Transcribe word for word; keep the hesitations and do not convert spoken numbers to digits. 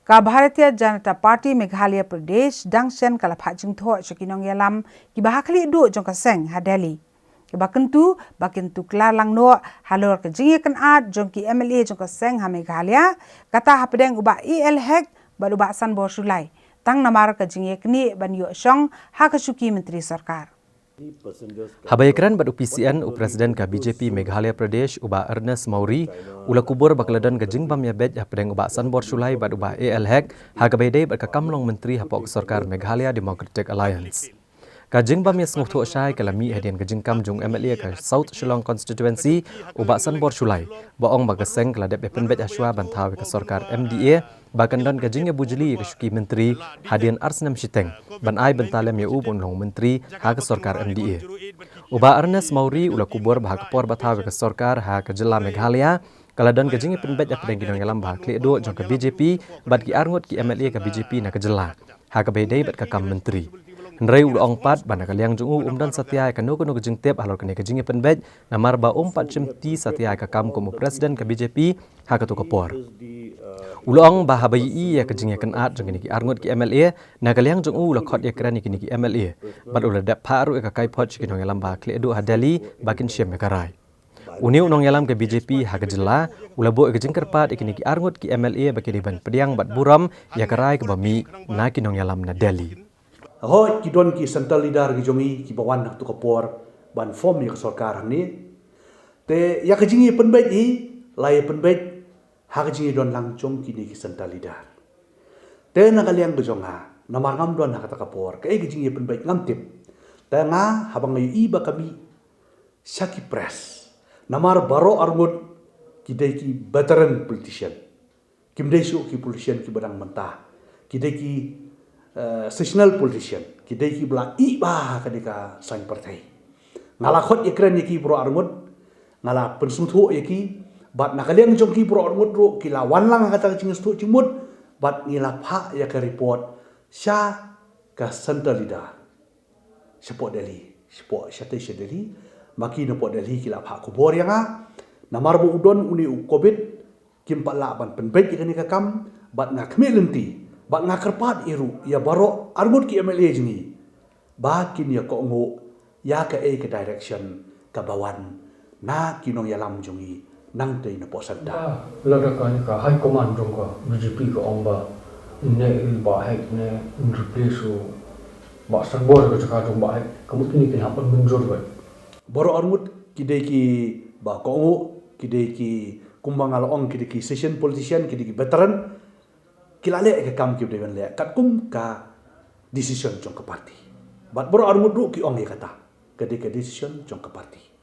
Ka Bharatiya Janata Party Meghalaya Pradesh dang shen ka la phah jingthoh sha ki nongïalam kiba ha khlieh duh jong ka seng ha Delhi, kiba kyntu ba kin tuklar lang noh halor ka jingïakynad jong ki M L A jong ka seng ha Meghalaya, kata hapdeng u Bah A L Hek bad u Bah Sanbor Shullai, tang namar ka jingïaknieh ban ïoh shong ha ka shuki myntri sorkar. Haba ïakren bad u P C N, u President ka B J P Meghalaya Pradesh, u Bah Ernest Mawrie, u la kubur ba ka la don ka jingbym ïabeit hapdeng u Bah Sanbor Shullai bad u Bah A L Hek ha kaba ïadei bad ka kam long myntri hapoh ka sorkar Meghalaya Democratic Alliance. Ka jingbym ïasngewthuh shai ka la mih hadien ka jingkam jong u M L A ka South Shillong Constituency, u Bah Sanbor Shullai, ba ong ba ka seng ka la dep ïapynbeit hashwa ban thaw ïa ka sorkar M D A ba kan don ka jingïabujli ïa ka shuki myntri hadien ar snem shiteng, ban ai bynta lem ïa u ban long myntri ha ka sorkar M D A. U Bah Ernest Mawrie u la kubur ba ha ka por ba thaw ïa ka sorkar ha ka jylla Meghalaya, ka la don ka jingïapynbeit hapdeng ki nongïalam ba ha khlieh duh jong ka B J P bad ki arngut ki M L A ka B J P na ka jylla ha kaba ïadei bad ka kam myntri. Hynrei u la ong pat ba na ka liang jong u um don satia ïa kano kano ka jingtip halor kane ka jingïapynbeit, namar ba um pat shimti satia ïa ka kam kum u President ka B J P ha kato ka por. U la ong ba haba ïohi ïa ka jingïakynad jong kine ki arngut ki M L A, na ka liang jong u u la khot ïakren ïa kine ki M L A bad u la dep phah ruh ïa ka kaiphod sha ki nongïalam ba ha khlieh duh ha Delhi ba kin shim ïa ka rai. Une u nongïalam ka B J P ha ka jylla u la buh ïa ka jingkyrpad ïa kine ki arngut ki M L A ba ki dei ban pdiang bad burom ïa ka rai kaba mih na ki nongïalam na Delhi. Hooid, ki don ki central leader ki jong ngi kiba wan ha kato ka por ban form ïa ka sorkar hangne. Te ïa ka jingïapynbeit hi la ïapynbeit ha ka jingïadon lang jong kine ki central leader. Te na ka liang ka jong nga, namar ngam don ha kata ka por, kaei ka jingïapynbeit ngam tip. Te nga haba nga ïohi ba ka mih sha ki press, namar baroh arngut ki dei ki veteran politician. Kim dei shuh ki politician kiba dang mynta. Ki dei ki, eh, seasonal politician. Ki dei kiba la ïeh bha ha kane ka saiñ pyrthei. Nga la khot ïakren ïa ki baroh arngut, nga la pynsngewthuh ïa ki, bad na ka liang jong ki baroh arngut ruh ki la wan lang ha kata ka jingsngewthuh jingmut, bad ngi la phah ïa ka report sha ka central leader. Shapoh Delhi, shapoh shatei sha Delhi, ma ki napoh Delhi ki la phah khubor ïa nga, namar ba u don une u covid, kim pat lah ban pynbeit ïa kane ka kam, bad nga khmih lynti, bad nga kyrpad ïa ruh, ïa baroh arngut ki M L A jong ngi, ba kin ïa kohnguh ïa kaei ka direction kaba wan na ki nongïalam jong ngi nangtei napoh centre. Ba, lada kane ka high command jong ka B J P ka ong ba ne i Bah Hek ne in replace u Bah Sanbor ka jaka jong Bah Hek, ka mut kine kin hap ban mynjur bad. Baroh arngut ki dei kiba kohnguh, ki dei ki, kumba nga la ong, ki dei ki seasoned politician, ki dei ki veteran, ki la leh ka kam kiba dei ban leh katkum ka decision jong ka party. Bad baroh arngut ruh ki ong ïa kata, ka dei ka decision jong ka party.